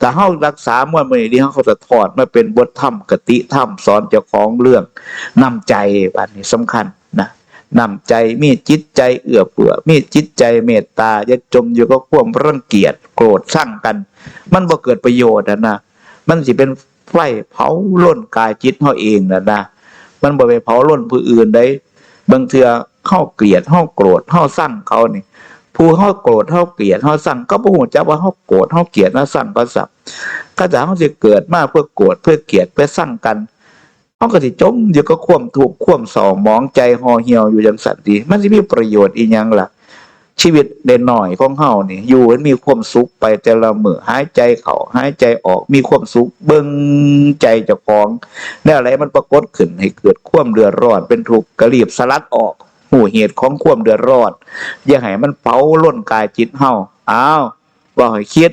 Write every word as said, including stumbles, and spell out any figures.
ถ้าเฮารักษามวลมื้อนี้ดี เฮาก็สะท้อนมาเป็นบทธรรม คติธรรม สอนเจ้าของเรื่องน้ำใจ บาดนี้สำคัญนะ น้ำใจ มีจิตใจเอื้อเฟื้อ มีจิตใจเมตตา อย่าจมอยู่กับความรังเกียจ โกรธ ชังกัน มันบ่เกิดประโยชน์อะนะ มันสิเป็นไฟเผาลนกายจิตเฮาเองนั่นนะ มันบ่ไปเผาลนผู้อื่นได้ บางเทื่อเฮาเกลียด เฮาโกรธ เฮาชังเขานี่ ผู้เฮาโกรธ เฮาเกลียด เฮาชัง เขาบ่ฮู้จักว่าเฮาโกรธ เฮาเกลียด เฮาชังเขาซ้ำ ถ้าเฮาสิเกิดมาเพื่อโกรธ เพื่อเกลียด เพื่อชังกัน เฮาก็สิจมอยู่กับความทุกข์ ความเศร้าหมอง ใจห่อเหี่ยวอยู่จั่งซั้นติ มันสิมีประโยชน์อีหยังล่ะ ชีวิตน้อยๆของเฮานี่ อยู่ให้มีความสุขไปแต่ละมื้อ หายใจเข้า หายใจออก มีความสุข เบิ่งใจเจ้าของ แนวใดมันปรากฏขึ้นให้เกิดความเดือดร้อน เป็นทุกข์ ก็รีบสลัดออก ฮู้เหตุของความเดือดร้อน อย่าให้มันเผาลนกายจิตเฮา อ้าว เว้าให้คิด